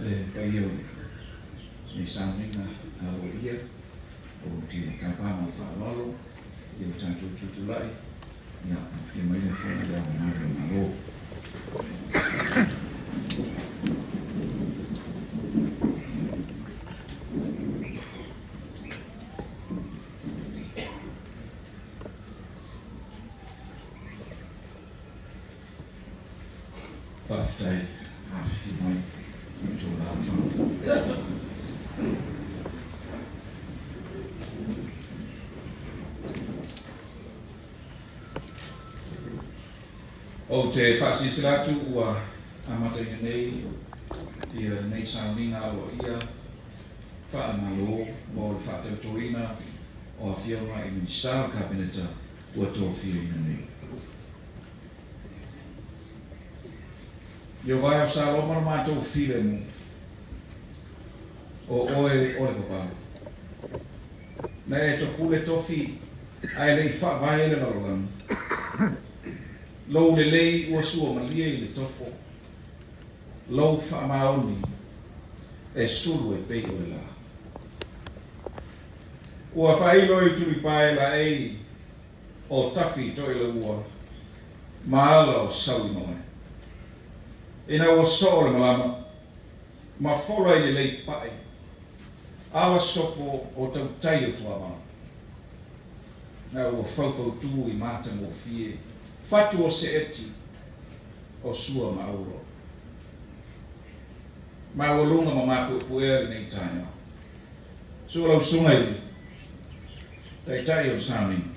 le paia o lenei sauniga aloaia ou te tapa ma le faaaloalo i o tatou tutulai, ia, afio mai le Afioga i Le Ao Mamalu o le Malo. Faafetai afifio mai i tou alaalafaga. Ou te faasilasila atu ua amataina nei ia lenei sauniga aloaia faale-Malo mo le faatautoina o Afioga i Minisita o le Kapeneta ua tofiaina nei. Ieova e o Saloma lo matou filemu, o oe o le vavau. Na e topule tofi ae le i faavae le lalolagi. Lou lelei ua sua malie i le tofo, lou faamaoni e sulu e pei o le la. Ua faailo i tulipae laei o Tafi Toileua ma ala o Sauimalae. Ina ua soo le malama ma fola i le lei pae, ala sopo o tautai o Tuavao. Na ua faufautu i matagofie fatu o Seeti o Sua ma Auro. Maualuga ma mapuepuea lenei taeao. Su'a lau susuga i le Taitai o le Sauniga.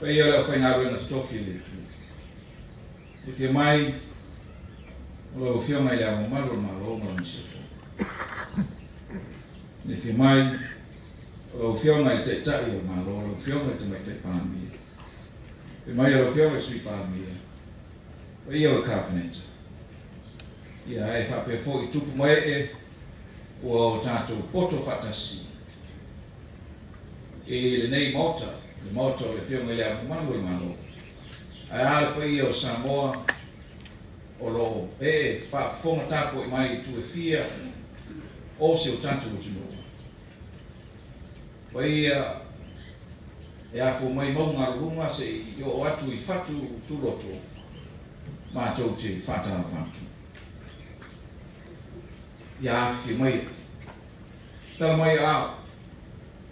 Paia le aufaigaluega totofi a le Atua. E fia mai o lau Afioga i Le Ao Mamalu o le Malo ma lau Masiofo. E fia mai o lau Afioga i le Taitai o le Malo, lau Afioga i le Tamaitai Palemia. Fia mai o lau Afioga i le Sui Palemia, paia o le Kapeneta. Ia, e faapea foi i tupu ma ee ua o tatou poto faatasi i lenei Maota, le Maota o le Afioga i Le Ao Mamalu o le Malo. Ae a le paia o Samoa o lo o ee faafofoga tapuai mai i itu e fia o si o tatou atunuu. Paia e afua mai mauga aluluga se i oo atu i fatu tuloto matou te faatalofa atu. Ia afifio maia. Tala mai aao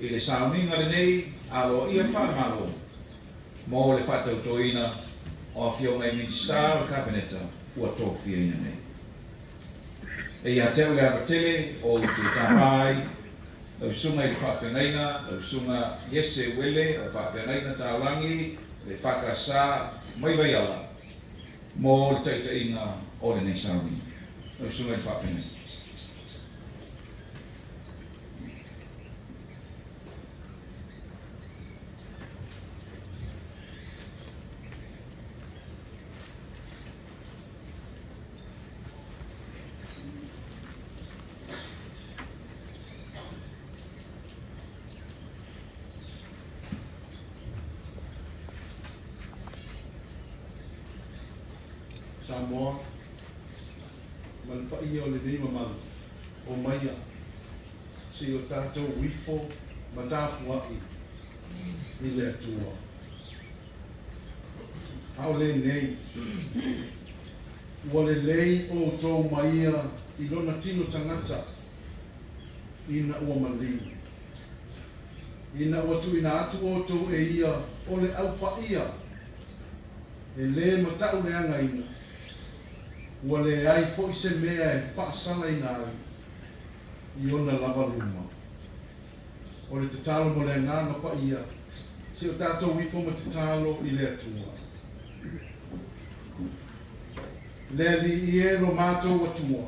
i le sauniga lenei aloaia faale-Malo mo le faatautoina o Afioga i Minisita o le Kapeneta ua tofiaina nei. E ia te au le ava tele ou te tāpā ai lau susuga i le faafeagaiga, lau susuga Iese Uele o le faafeagaiga Taulagi o le EFKS mai Vaiala mo le taitaiga o lenei sauniga. Lau susuga i le faafeagaiga. Samoa ma le paia o lenei mamalu, omaia se i o tatou ifo ma tapuai i le Atua. A o lenei, ua lelei outou ma ia i lona tino tagata ina ua maliu. Ina ua tuuina atu outou e ia o le au paia e lē matauleagaina, ua leai foi se mea e faasalaina ai i ona lava luma. O le tatalo mo le Agaga Paia, se o tatou ifo ma tatalo i le Atua. Le Alii e lo matou Atua,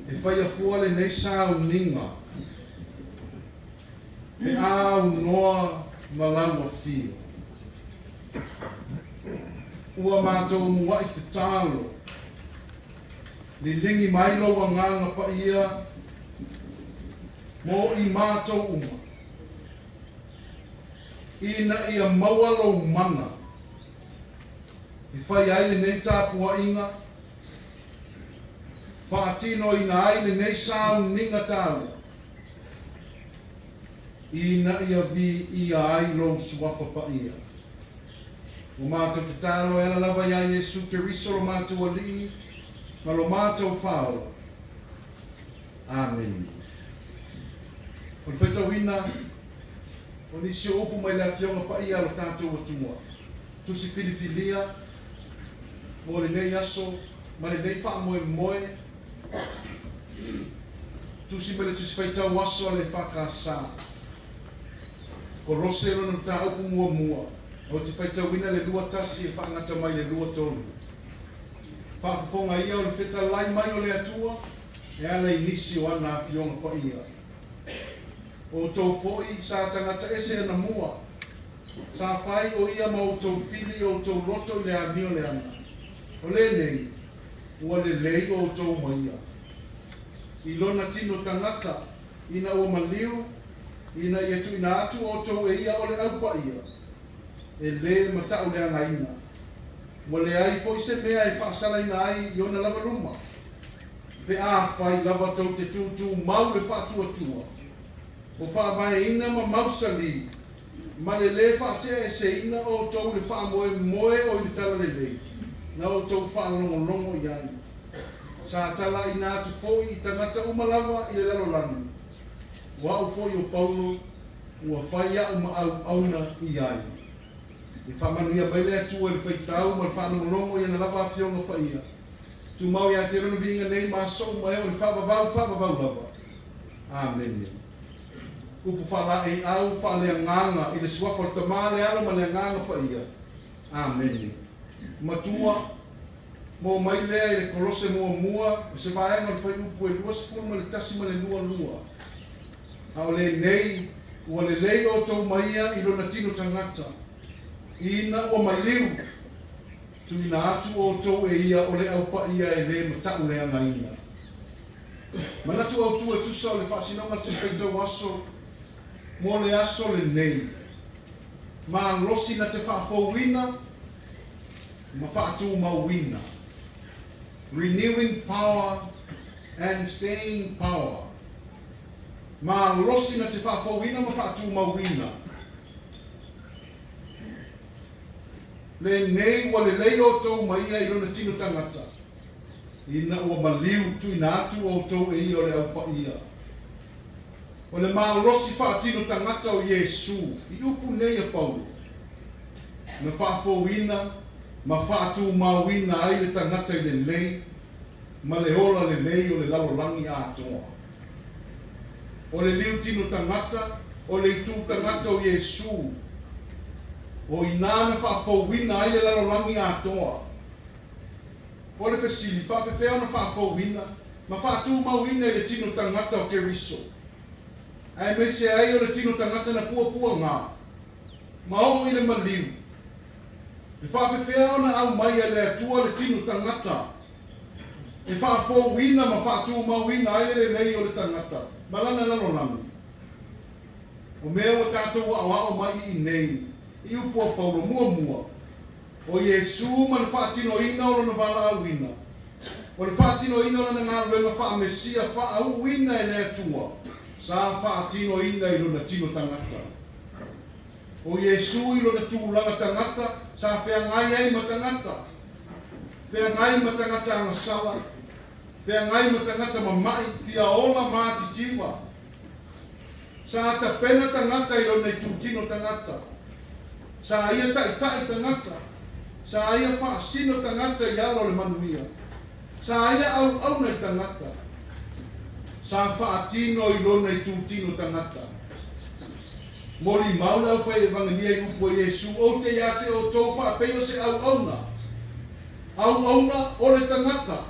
e faia fua lenei sauniga pe a aunoa ma lau afio. Ua matou muaʻi tatalo, liligi mai lou Agaga Paia mo i matou uma, ina ia maua lou mana e fai ai lenei tapuaiga. Faatinoina ai lenei sauniga taua, ina ia viia ai lou Suafa Paia. Ua matou tatalo e ala lava iā Iesu Keriso lo matou Alii ma lo matou Faaola. Amene. O le faitauina o nisi o upu mai le Afioga Paia a lo tatou Atua, tusi filifilia mo lenei aso ma lenei faamoemoe, tusi mai le Tusi Faitau Aso a le EFKS. Kolose lona mataupu muamua, ou te faitauina le 21 e faagata mai le 23. Faafofoga ia o le fetalai mai o le Atua e ala i nisi o ana afioga paia. O outou foi sa tagata ese anamua, sa fai o ia ma outou fili i outou loto i le amio leaga, o lenei, ua lelei outou ma ia. I lona tino tagata, ina ua maliu, ina ia tuuina atu outou e ia o le au paia, e lē matauleagaina, ua leai foi se mea e faasalaina ai i ona lava luma, pe afai lava tou te tūtūmau le faatuatua, o faavaeina ma mausali, ma le lē faateaeseina outou i le faamoemoe o i le talalelei na outou faalogologo i ai. Sa talaaina atu foi i tagata uma lava i le lalolagi, o au foi o Paulo, ua fai a'u ma auauna i ai. E faamanuia mai le Atua i le faitau ma le faalogologo i ana lava Afioga Paia. Tumau ia te Lona viiga nei ma aso uma e oo i le faavavau faavavau lava. Amene. Upu faalaeiau faaleagaga i le Suafa o le Tama, le Alo ma le Agaga Paia. Amene. Matua, Moo mai lea i le Kolose muamua, o se vaega o le fuaiupu e 21 ma le 22. A o lenei, ua lelei outou ma ia i lona tino tagata, ina ua maliu, tuuina atu outou e ia o le au paia e lē matauleagaina. Manatu autu e tusa o le faasinoga Tusi Faitau Aso mo le aso lenei, malosi na te faafouina ma faatumauina, renewing power and staying power, malosi na te faafouina ma faatumauina. Lenei ua lelei outou ma ia i lona tino tagata, ina ua maliu tuuina atu outou e ia o le Au Paia. O le malosi faatino tagata o Iesu i upu nei a Paulo, na faafouina ma faatumauina ai le tagata i lelei ma le ola lelei o le lalolagi atoa. O le liu tino tagata, o le itu tagata o Iesu, o inā na faafouina ai le lalolagi atoa. O le fesili, faafefea ona faafouina ma faatumauina i le tino tagata o Keriso, aemaise ai o le tino tagata na puapuaga ma oo i le maliu? E faafefea ona aumai e le Atua le tino tagata e faafouina ma faatumauina ai le lelei o le tagata ma lana lalolagi? O mea ua tatou aoao mai i inei i upu a Paulo, muamua, O Iesū ma le faatinoina o lona valaauina, o le faatinoina o lana galuega faa-Mesia faaauuina e le Atua, sa faatinoina i lona tino tagata. O Iesū i lona tulaga tagata sa feagai ai ma tagata, feagai ma tagata agasala, feagai ma tagata mama'i, fiaola ma atitiva. Sa tapena tagata i lona itutino tagata. Sa ia ta'ita'i tagata. Sa ia faasino tagata i ala o le manuia. Sa ia auauna i tagata. Sa faatino i lona itutino tagata. Molimau le aufai evangelia i upu a Iesu, Ou te iā te outou faapei o se auauna. Auauna o le tagata.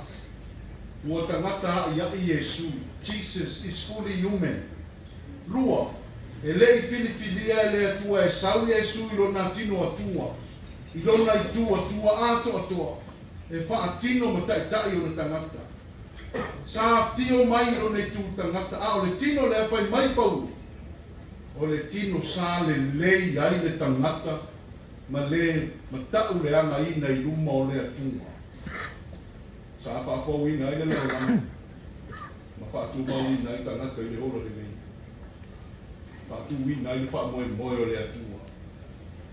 Ua tagata aʻiaʻi Iesu, Jesus is fully human. Lua, e le i filifilia e le Atua e sau Iesu i lona tino Atua, i lona itu Atua atoatoa, e faatino ma ta'ita'i ona tagata. Sa afio mai i lona itu tagata, a o le tino lea fai mai Paulo, o le tino sa lelei ai le tagata ma le mata'uleagaina i luma o le Atua. Sa faafouina ai le lalolagi. Faatumauina ai tagata i le ola lenei. Faatuina ai le faamoemoe o le Atua.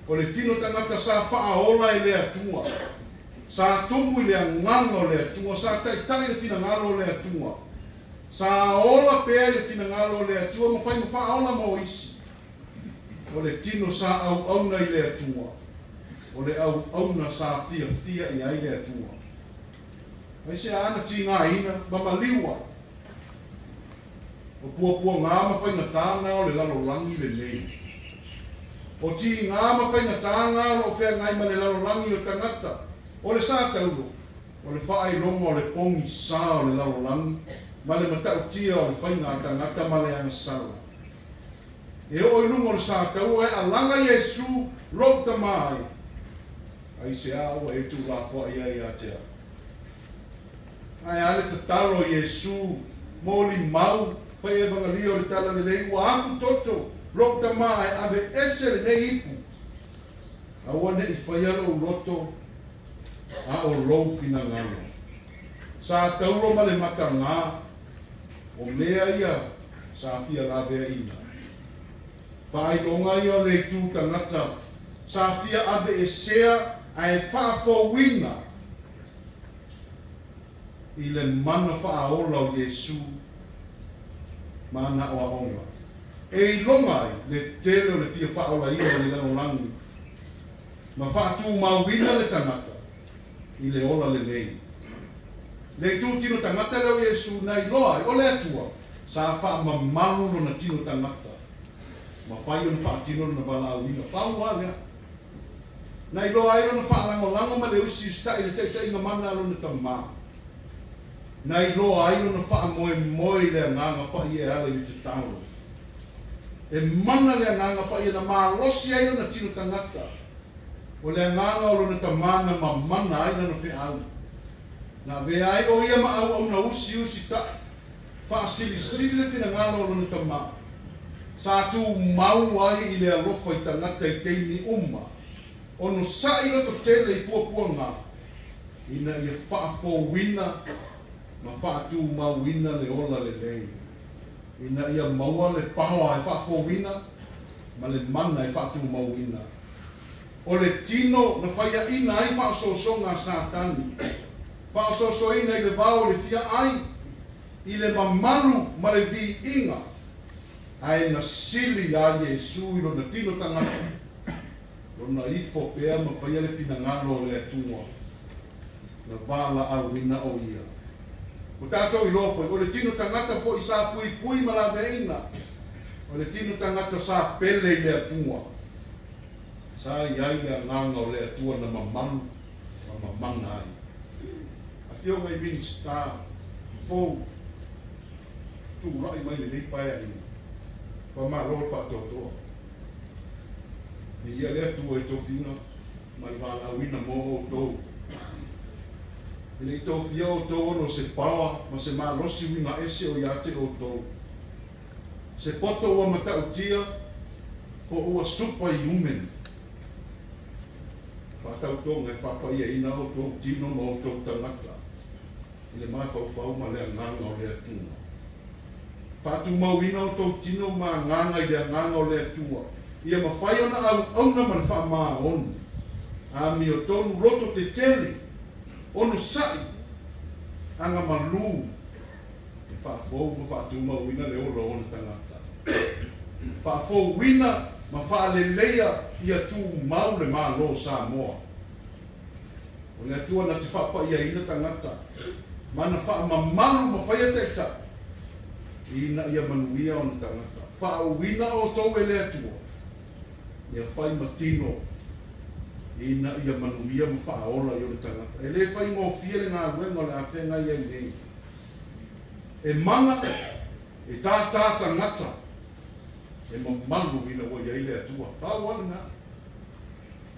O le tino tagata sa faaola e le Atua, sa tumu i le agaga o le Atua, sa taitai le finagalo o le Atua, sa ola pea i le finagalo o le Atua ma fai ma faaola mo isi. O le tino sa auauna i le Atua, o le auauna sa fiafia i ai le Atua. Aisea na tigaina ma maliu ai? O puapuagā ma faigatā na o le lalolagi lenei. O tigā ma faigatā na o lo o feagai ma le lalolagi o tagata, o le sa taulo, o le faailoga o le pogisā o le lalolagi ma le matautia o le faiga a tagata ma le agasala. E oo i luga o le sa tauo ae alaga Iesu lou Tama ai. Aisea ua e tuulafoai ai ia te au? Ae a le tatalo i Iesu, molimau, fai evagalia o le talalelei, ua afu toto lou tama ae ave ese lenei ipu. Aua ne i faia lou loto a o lou finagalo. Sa taulo ma le matagā, o mea ia sa fia laveaiina. Faailoga ia o le itu tagata sa fia aveesea ae faafouina i le mana faaola o Iesu ma ana aoaoga, e iloga ai le tele o le fia faaolaina o le lalolagi ma faatumauina le tagata i le ola lelei. Le itu tino tagata lea o Iesu na iloa ai o le Atua sa faamamalu lona tino tagata ma fai ona faatino lona valaauina. Pau lava lea. Na iloa ai lona faalagolago ma le usiusitaʻi i le taitaiga mana a lona Tama. Na iloa ai lona faamoemoe i le Agaga Paia e ala i le tatalo. E mana le Agaga Paia na malosi ai lona tino tagata. O le agaga o lona Tama na mamana ai lana feau. Na avea ai ʻo ia ma auauna usiusitaʻi, faasilisili le finagalo o lona Tama. Sa tumau ai i le alofa i tagata i taimi uma, onosaʻi loto tele i puapuaga, ina ia faafouina ma faatumauina le ola lelei, ina ia maua le paoa e faafouina ma le mana e faatumauina. O le tino na faiaʻina ai faaosoosoga a Satani, faaosoosoina i le vao i le fia ai, i le mamalu ma le viiga, ae na sili iā Iesu i lona tino tagata, lona ifo pea ma faia le finagalo o le Atua, na valaauina o ia. Ua tatou iloa foi, o le tino tagata foi sa puipui ma laveaiina, o le tino tagata sa pele i le Atua. Sa i ai le agaga o le Atua na mamalu ma mamana ai. Afioga i Minisita fou, tulai mai lenei paeaiga, faamalo le faatoatoa. Viia le Atua i tofiga ma le valaauina mo outou. E le i tofia outou ona o se paoa ma se malosi uiga ese o ia te outou. Se poto ua matautia po ua superhuman. Faatautoga e faapaiaina outou tino ma outou tagata i le mafaufau ma le agaga o le Atua. Faatumauina outou tino ma agaga i le agaga o le Atua, ia mafai ona auauna ma le faamaoni. Amiotonu loto tetele, onosai, agamalu. E faafou ma faatumauina le ola o ona tagata. Faafouina ma faaleleia ia tumau le Malo o Samoa. O le Atua na te faapaiaina tagata ma na faamamalu ma faia taitai ina ia manuia ona tagata. Faauuina outou e le Atua ia fai ma tino ina ia manuia ma faaola i ona tagata. E le faigofie le galuega o le a feagai ai nei. E mana, e tātā tagata, e mamalu ina ua i ai le Atua. Pau lava lena.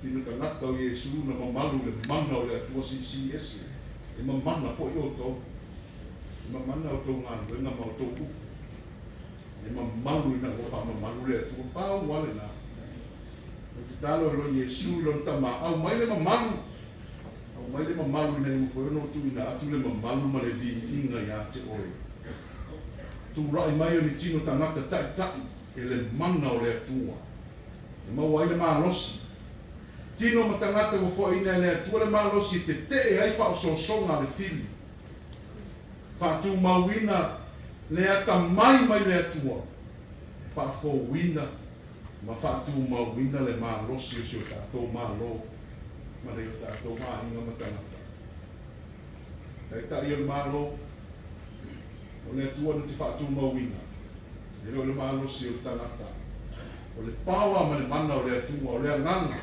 Tino tagata o Iesu na mamalu le mana o le Atua silisili ese. E mamana foi outou. E mamana outou galuega ma outou upu. E mamalu ina ua faamamalu le Atua. Pau lava lena. Ou te tatalo e loi Iesu i lona Tama, aumai le mamalu. Aumai le mamalu ina ia mafai ona ou tuuina atu le mamalu ma le viiga iā te oe. Tulai mai o ni tino tagata ta'ita'i e le mana o le Atua e maua ai le malosi. Tino ma tagata ua foaiina e le Atua le malosi e tete'e ai faaosoosoga a le fili. Faatumauina le atamai mai le Atua e faafouina ma faatumauina le malosi o si o tatou Malo ma nai o tatou aiga ma tagata. Taitai o le Malo, o le Atua na te faatumauina, e le o le malosi o le tagata. O le power ma le mana o le Atua, o le agaga,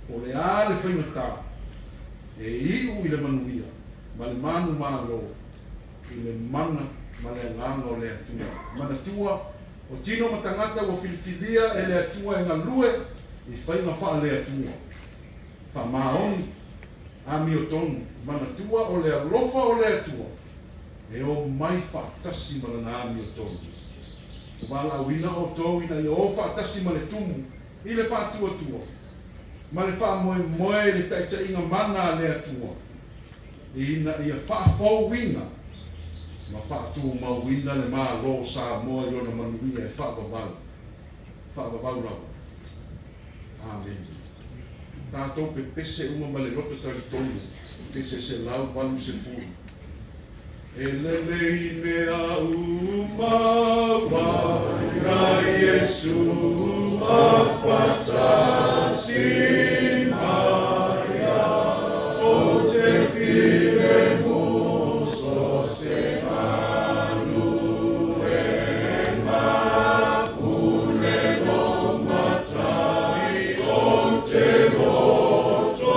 po o le a le faigata, e iu i le manuia ma le manumalo i le mana ma le agaga o le Atua. Manatua, o tino ma tagata ua filifilia e le Atua e galue i faiga faale-Atua. Faamaoni, amiotonu, manatua o le alofa o le Atua e omai faatasi ma lana amiotonu. Ua valaauina outou ina ia o faatasi ma le tumu i le faatuatua ma le faamoemoe i le taitaiga mana a le Atua ina ia faafouina ma faatumauina le Malo o Samoa i ona manuia e faavavau, faavavau lava. Amene. Tatou pepese uma ma le loto talitonu, pese 180. E lelei mea uma ua na Iesu a faatasi mai Ou te filemu so se galuega Pule lou matai ou te loto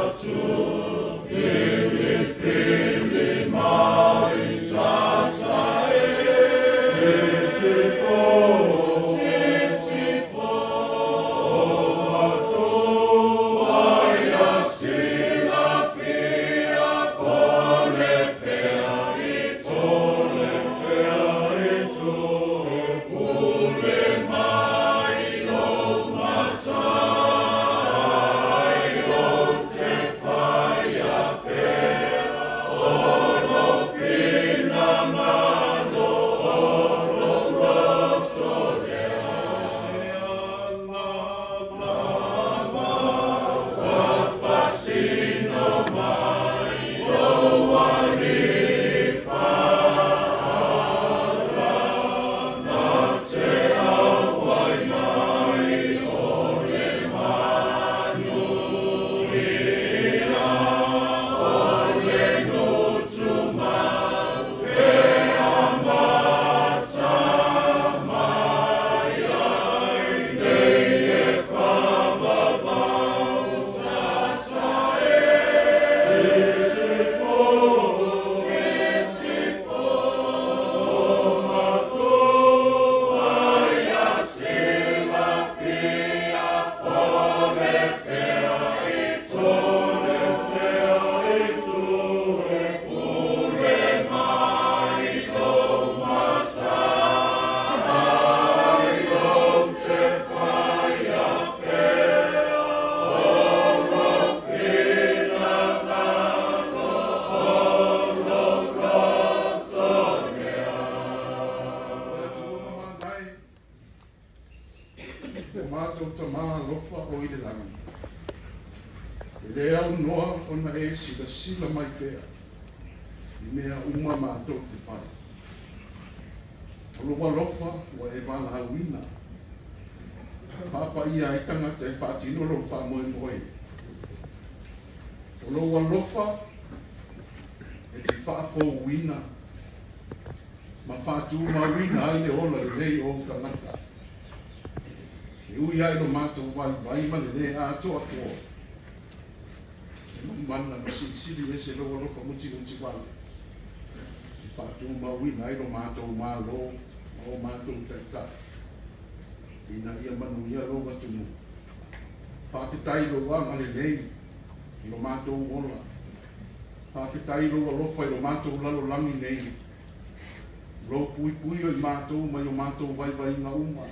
atu Filifili mai sasa e Sisifo Sisifo O matou Tama alofa o i le lagi, e le aunoa ona e silasila mai pea i mea uma matou te fai. O lou alofa ua e valaauina, faapaia ai tagata e faatino lou faamoemoe. O lou alofa e te faafouina ma faatumauina ai le ola lelei o ou tagata. E ui ai lo matou vaivai ma le lē atoatoa, e mamana ma silisili ese lou alofa mutimuti wale, e faatumauina ai lo matou Malo ma o matou taitai, ina ia manuia lou atunuu. Faafetai i lou agalelei i lo matou ola. Faafetai i lou alofa i lo matou lalolagi nei. Lou puipui o i matou mai o matou vaivaiga uma.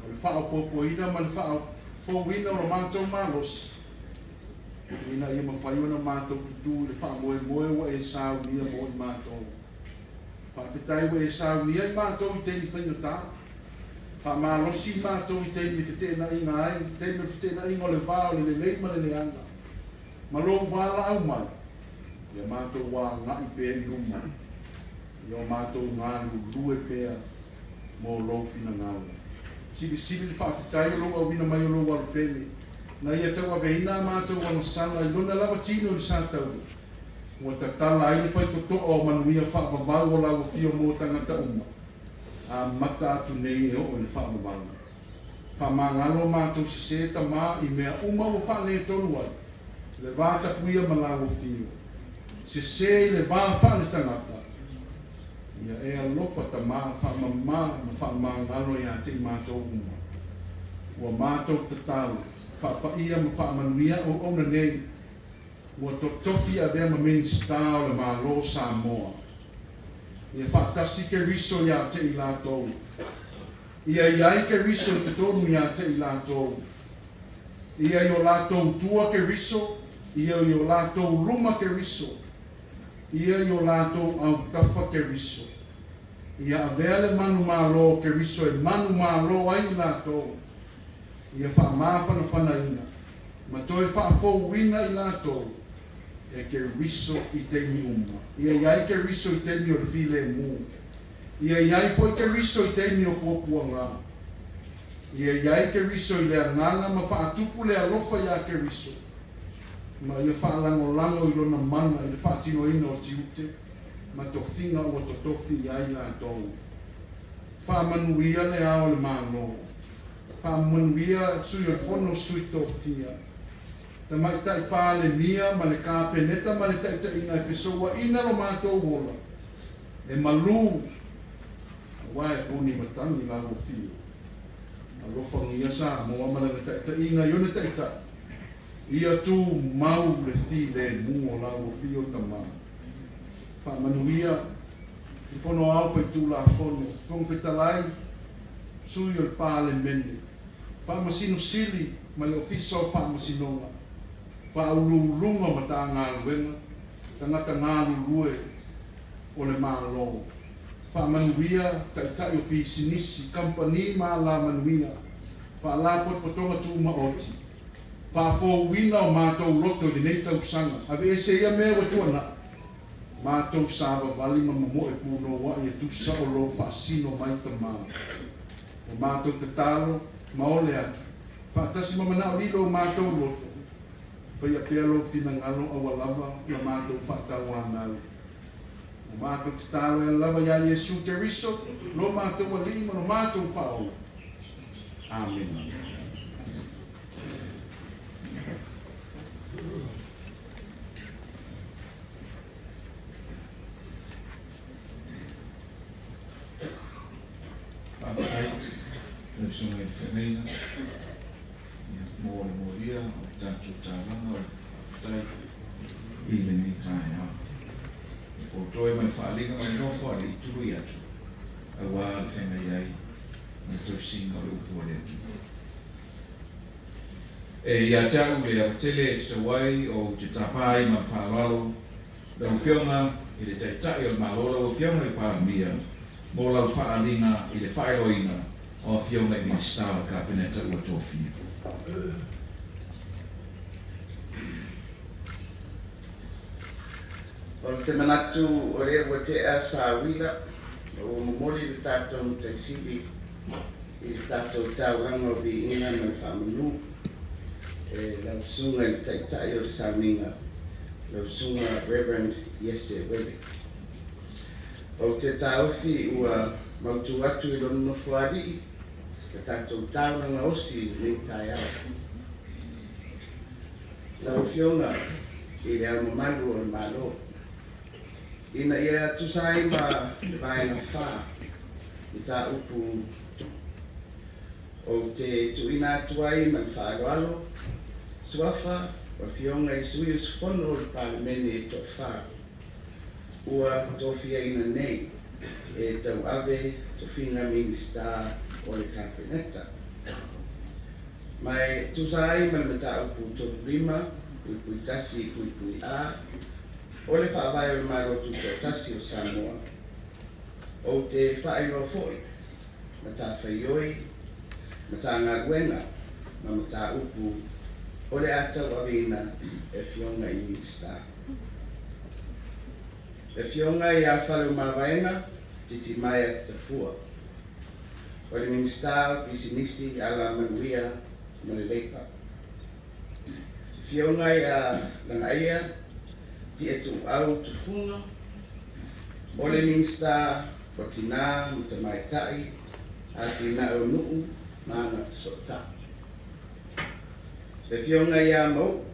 O le faaopoopoina ma le faafouina o lo matou malosi, ina ia mafai ona matou tutū i le faamoemoe ua e saunia mo i matou. Faafetai ua e saunia i matou i taimi faigata. Faamalosi i matou i taimi e feteenaiga ai, taimi o le feteenaiga o le va o le lelei ma le leaga, ma lou valaau mai, ia matou agai pea i luma, ia o matou galulue pea mo lou finagalo. Silisili le faafetai o lou auina mai o lou alo pele, na ia tauaveina a matou agasala i lona lava tino i le sataua, ua tatala ai le faitotoa o manuia faavavau o lau afio mo tagata uma, amata atu nei e oo i le faavavau. Faamagalo matou sesē Tama i mea uma ua faaletonu ai le va tapuia ma lau afio. Sesē i le va faaletagata, ia e alofa Tama faamama ma faamagalo iā te i matou uma. Ua matou tatalo, faapaia ma faamanuia auauna nei ua totofi avea ma Minisita o le Malo o Samoa. Ia faatasi Keriso iā te i latou. Ia i ai Keriso i totonu iā te i latou. Ia i o latou tua Keriso, ia i o latou luma Keriso, ia i o latou autafa Keriso. Ia avea le manumalo o Keriso e manumalo ai i latou. Ia faamafanafanaina ma toe faafouina i latou e Keriso i taimi uma. Ia i ai Keriso i taimi o le filemu. Ia i ai foi Keriso i taimi o puapuaga. Ia i ai Keriso i le agaga ma faatupu le alofa iā Keriso, ma ia faalagolago i lona mana i le faatinoina o tiute ma tofiga ua totofi i ai latou. Faamanuia le Ao o le Malo. Faamanuia Sui o le Fono Sui Tofia, Tamaitai Palemia ma le Kapeneta ma le taitaiga e fesouaina lo matou ola e malū aua e poni matagi lau afio. Alofagia Samoa ma lana taitaiga i ona taitai, ia tumau le filemu o lau afio Tama. Faamanuia le Fono Aoao Faitulafono, Fofoga Fetalai, Sui o le Palemene, Faamasino Sili ma le Ofisa o Faamasinoga, Faauluuluga o Matagaluega, tagata galulue o le Malo. Faamanuia Taitai o Pisinisi, Kamupani ma Alamanuia, Faalapotopotoga Tumaoti, Faafouina o matou loto i lenei tausaga, aveese ia mea ua tuanai, matou savavali ma momoe punouai e tusa o lou faasino mai Tama. O matou tatalo ma ole atu, faatasi ma manao lilo o matou loto, faia pea lou finagalo aua lava la matou faatauanau. O matou tatalo e ala lava iā Iesu Keriso, lo matou Alii ma lo matou Faaola. Amene. Faafetai lau Susuga i le Feagaiga mo le molia o le tatou taulaga o le faafetai i lenei taeao. E potoe ma le faaaliga ma le nofo a le itului atu aua le feagai ai ma le tausiga o le upu a le Atua. E ia te au le ava tele e tatau ai ou te tapa ai ma le faaaloalo lau Afioga i le Taitai o le Malo, lau Afioga i le Palemia, mo lau faaaliga i le faailoaina o Afioga i Minisita o le Kapeneta ua tofia. O te manatu o lea ua tea sa uila ma ua momoli le tatou Matai Sili i le tatou taulaga o viiga ma le faamanu e lau Susuga i le Taitai o le Sauniga, lau Susuga Reverend Iese Webe. Ou te taofi ua mautu atu i lona nofoalii le tatou taulaga osi i lenei taeao. Lau Afioga i Le Ao Mamalu o le Malo, ina ia tusa ai ma le Vaega 4, Mataupu Ou te tuuina atu ai ma le faaaloalo suafa o Afioga i sui usufono o le Palemene e toafa ua tofiaina nei e tauave tofiga Minisita o le Kapeneta. Ma e tusa ai ma le mataupu 35 puipui 1 puipui A o le Faavae o le Malo Tutoatasi o Samoa. Ou te faailoa foi matafaioi, Matagaluega ma mataupu o le a tauaveina e Afioga i Minisita. Le Afioga ia Faleomavaega Titimaea Tafua, o le Minisita o Pisinisi, Alamanuia ma le Leipa. Afioga ia Lagaia Tiatuau Tufuga, o le Minisita o Tinā ma Tamaitai, Atinae o Nuu ma Agafesootai. Le Afioga ia Mauu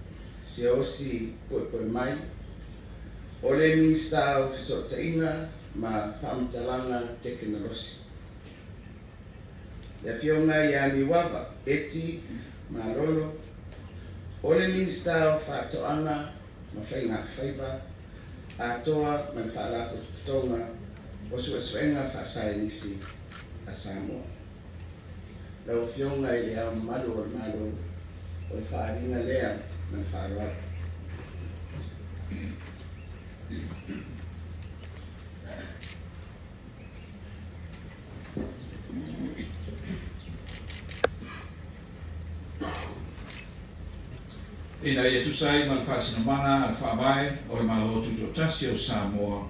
Siaosi Poepoemai, o le Minisita o Fesootaiga ma Faamatalaga Tekenolosi. Le Afioga ia Niuava Eti Malolo, o le Minisita o Faatoaga ma Faigafaiva atoa ma le Faalapotopotoga o Suesuega Faasaenisi a Samoa. Lau Afioga i Le Ao Mamalu o le Malo, o le faaaliga lea ma le faaaloalo. Ina ia tusa ai ma le faasinomaga a le Faavae o le Malo Tutoatasi o Samoa,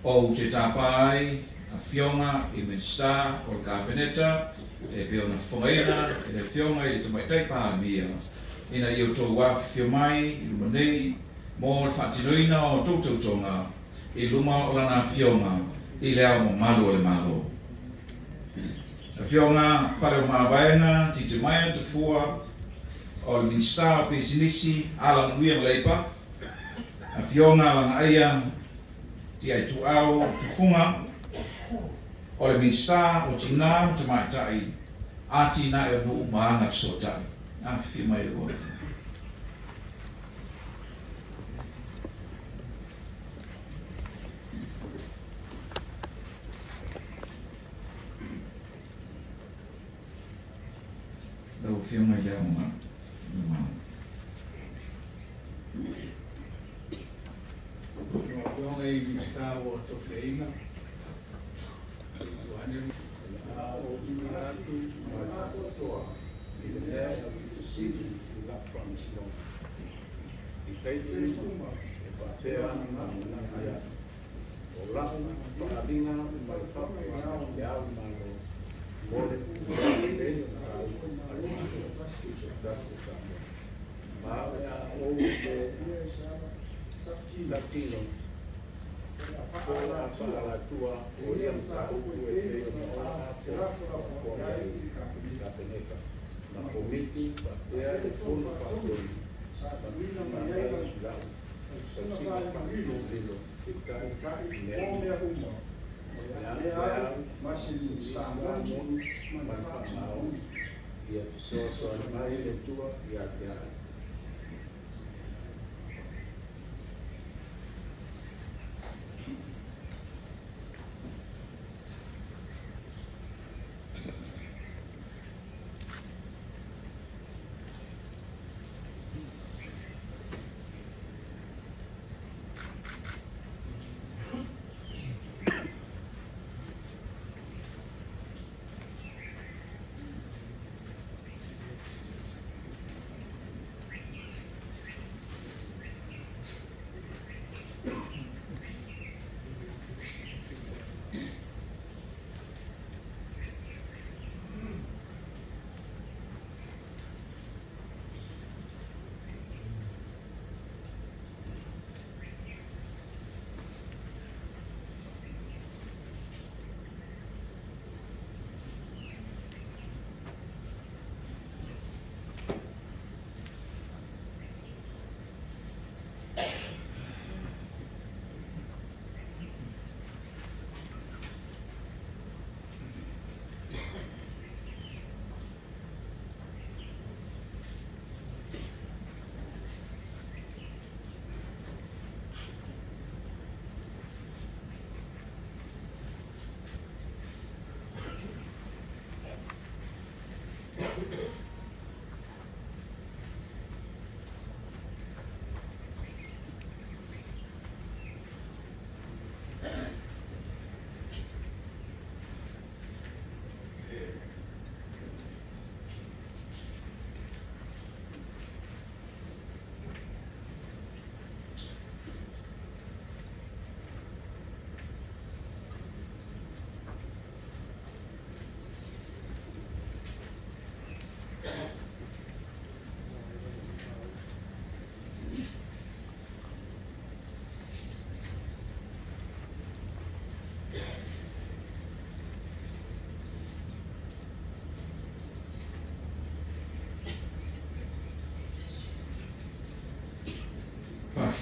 ou te tapa ai Afioga i Minisita o le Kapeneta e pei ona fofogaina e le Afioga i le Tamaitai Palemia ina ia outou afifio mai i luma nei mo le faatinoina o a outou tautoga i luma o Lana Afioga i Le Ao Mamalu o le Malo. Afioga Faleomavaega Titimaea Tafua o le Minisita o Pisinisi, Alamanuia ma Leipa, Afioga Lagaaia Tiaituau Tufuga o le Minisita o Tinā ma Tamaitai, Atinae o Nuu ma Agafesootai. Afifio mai le lua. Lau Afioga i le Ao Mamalu o le Malo. Lau Afioga i Minisita ua tofiaina, ane a ou tuuina atu ma le faatoatoa i le mea e aupito sili i lau faamasinoga. I taimi uma e faapea ona manaia o lau faaaliga mai fafo i le Ao Malo mo le lelei o mataupu a le Malo Tutoatasi o Samoa. Ma o le a ou le tautino po o le a faaalatua o ia mataupu e pei ona ola atoa ai i le Kapeneta ma Komiti faapea le Fono Faatonu sa tuuina mai ai lau tausiga faalilolilo peitai o mea uma o le a ma se Minisita moni ma le faamaoni. Ia fesoasoani mai le Atua ia te au.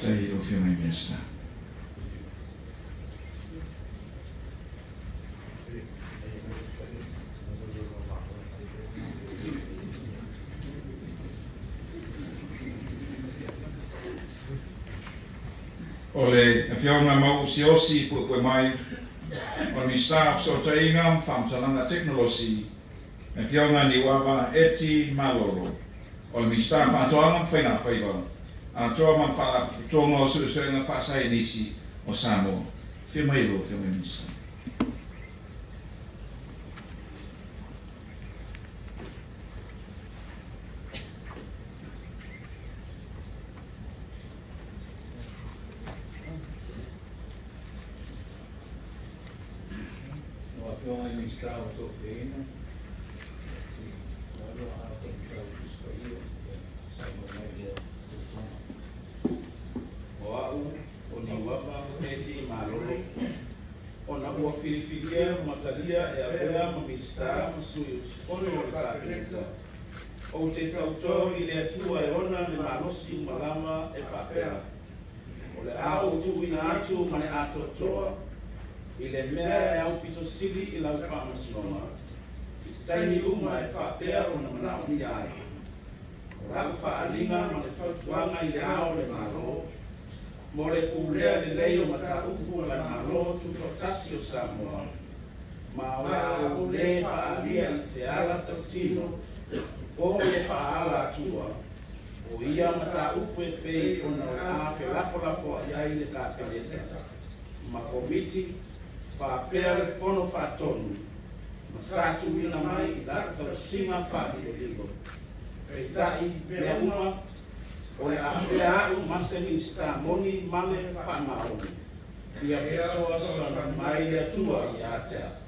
Faafetai i lau Afioga i le Minisita. O le Afioga Mauu Siaosi Puepuemai, o le Minisita o Fesootaiga ma Faamatalaga Tekonolosi, le Afioga Niuava Eti Malolo, o le Minisita o Faatoaga ma Faiga Faiva, atoa ma le Faalapotopotoga o Suesuega Faasaienisi o Samoa. Afio mai lau Afioga i le Minisita. Lau Afioga i Minisita o Tofiaina, si Aloha a Tangitau Tusi Paia, ia saunoa mai lea tautoga. O au, o Niuava Eti Malolo, ona ua filifilia ma talia e avea ma Minisita ma Sui Usufono o le Kapeneta, ou te tauto i le Atua e ona le malosi uma lava e faapea, O le a ou tuuina atu ma le atoatoa i le mea e aupito sili i lau faamasinoga, i taimi uma e faapea ona manaomia ai. O lau faaaliga ma le fautuaga i Le Ao o le Malo, mo le pulea lelei o mataupu a le Malo Tutoatasi o Samoa, ma o le a ou lē faaalia i se ala tautino po o le faaala atua o ia mataupu e pei ona o le a felafolafoai ai le Kapeneta ma Komiti faapea le Fono Faatonu ma sa tuuina mai i la'u tausiga faalilolilo. Peitai, mea uma, o le a avea a'u ma se Minisita moni ma le faamaoni, ia fesoasoani mai le Atua ia te a'u.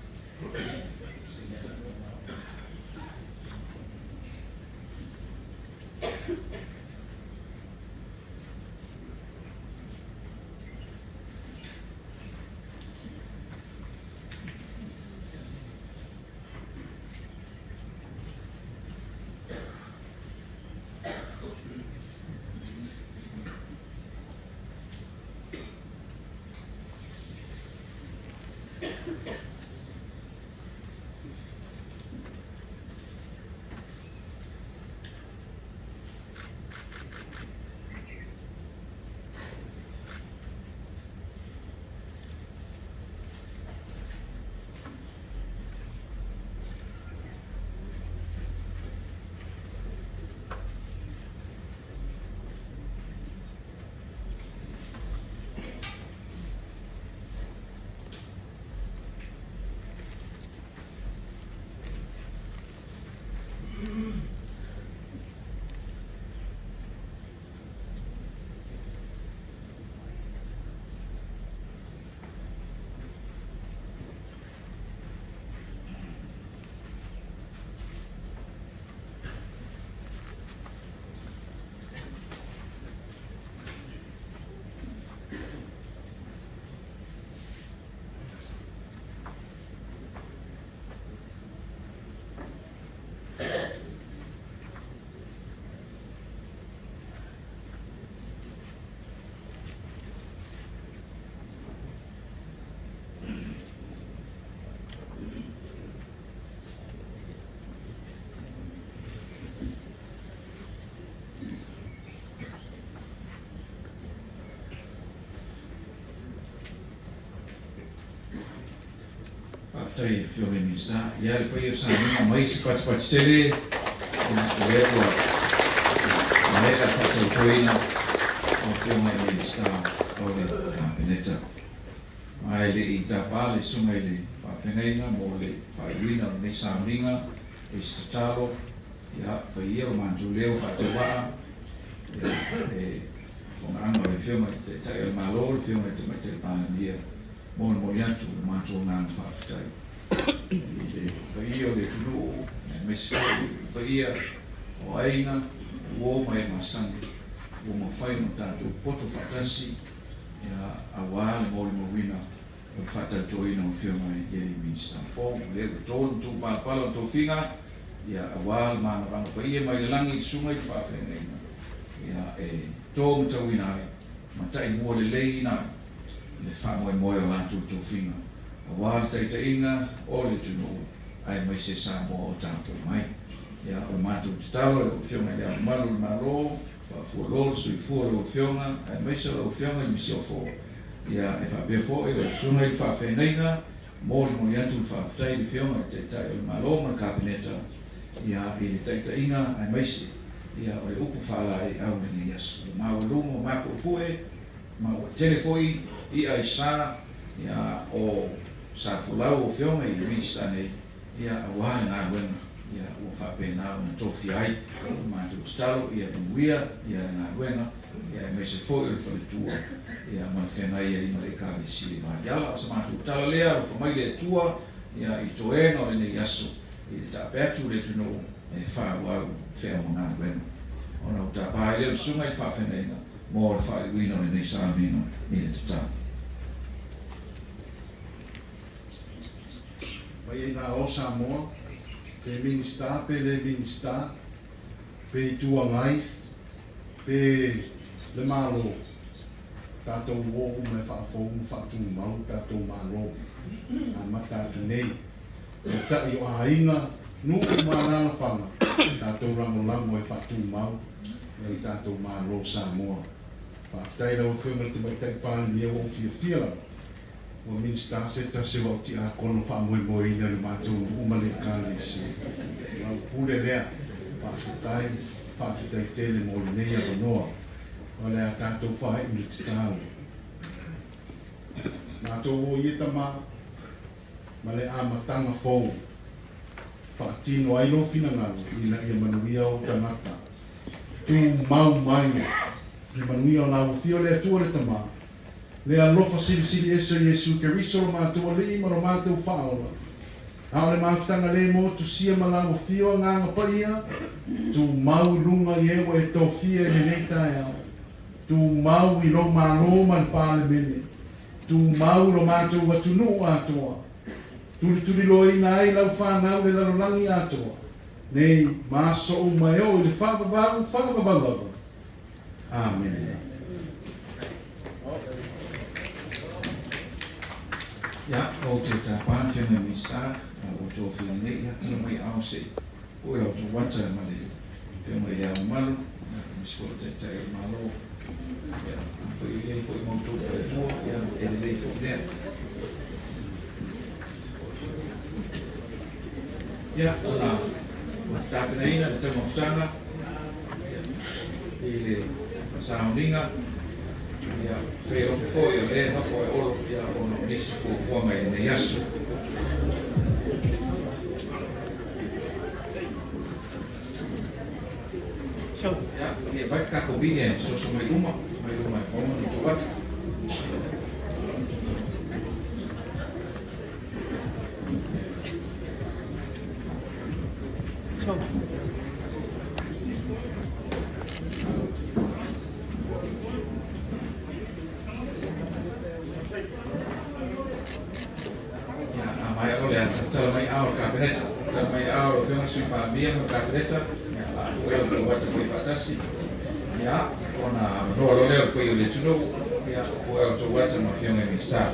Faafetai i le Afioga i le Minisita. Ia le paia o Samoa, aumai se patipati tele o lea ua maea le faatautoina o Afioga i Minisita o le Kapeneta. Ma e le i tapa le susuga i le faafeagaiga mo le faaiuina o lenei sauniga e se tatalo, ia fai ia lo matou leo faatauvaa ia e fogaaga o le Afioga i le Taitai o le Malo, le Afioga i le Tamaitai Palemia, molimoli atu le matou agaga faafetai i le paia o le atunuu, aemaise foi le paia o aiga, o uo ma e masani ua mafai ona tatou poto faatasi aua le molimauina o le faatautoina o Afioga i alii Minisita fou. O lea ua to le matupalapala o tofiga aua le manavana paia mai le lagi i le susuga i le faafeagaiga e to matauina ai. ma taimua leleiina ai le faamoemoe o latou tofiga aua le taitaiga o le atunuu aemaise Samoa o tapuai mai. Ia, o le matou tatalo i lau Afioga i Le Ao Mamalu o le Malo, faafualoa le soifua o lau Afioga aemaise o lau Afioga i le Masiofo, ia, e faapea foi lau Susuga i le Faafeagaiga, molimoli atu le faafetai i le Afioga i le Taitai o le Malo ma le Kapeneta, ia, i le taitaiga aemaise, ia, o le upu faalaeiau i lenei aso. Ua maualuga, ua mapuepue, ma ua tele foi i'a i sa, ia, o sa folau o Afioga i Minisita nei, ia, aua le galuega, ia, ua faapena ona tofia ai. O le matou tatalo, ia manuia, ia, le galuega, ia, aemaise foi o le faletua, ia, ma le feagai ai ma le Ekalesia i Vaiala. O se matou tala lea, alofa mai le Atua, ia, i toega o lenei aso, i le taape atu o le atunuu e faaauau feau ma galuega. Ona ou tapa ai lea o le Susuga i le Faafeagaiga mo le faaiuina o lenei sauniga i le tatalo. Mai ai la o Samoa, pe Minisita pe le Minisita, pe Itu Agai, pe le Malo, tatou o uma e faafou ma faatumau le tatou Malo amata atu nei. Taitai o aiga, nuu ma alaalafaga, tatou lagolago e faatumau le tatou Malo o Samoa. Faafetai i lau Afioga i le Tamaitai Palemia ua ou fiafia lava ua Minisita se tasi o au tiakono faamoemoeina i le matou nuu ma le Ekalesia. O lau pule lea. Faafetai, faafetai tele mo lenei avanoa. O le a tatou faaiu le tatalo. Matou o ia tama ma le amataga fou. Faatino ai lou finagalo ina ia manuia ou tagata. Tumau mai le manuia o lau Afio le Atua le Tama, le alofa silisili ese o Iesu Keriso lo matou Alii ma lo matou Faaola, a o le mafutaga le motusia ma lau Afio Agaga Paia, tumau i luga i e ua e tofia i lenei taeao, tumau i lou Malo ma le Palemene, tumau i lo matou atunuu atoa, tulituliloaina ai lau fanau le lalolagi atoa, nei ma aso uma e oo i le faavavau, faavavau lava. Amene. Ia, ou te tapa le Afioga i le Minisita ua tofia nei, ia, tala mai ao se i pue la outou ata ma le Afioga i Le Ao Mamalu, ia, aemaise foi o le Taitai o le Malo. Ia, afai o i ai foi ma outou faletua, ia, e lelei foi lea. Ia, ona ua tapenaina le taumafataga i le sauniga, ia, fealofa foi o lea e nofo e Olo, ia, ona o nisi fuafuaga i lenei aso. Ia, ia vai tatou vine e soso mai luma, mai luma e pauma ni tou ata. Ia, a maea loa le ata, tala mai ao le Kapeneta. Tala mai ao lau Afioga i le Sui Palemia ma le Kapeneta, ia, a pue o tou ata foi faatasi. Ia, ona avanoa loa lea o le paia o le atunuu, ia, pue o tou ata ma Afioga i Minisita.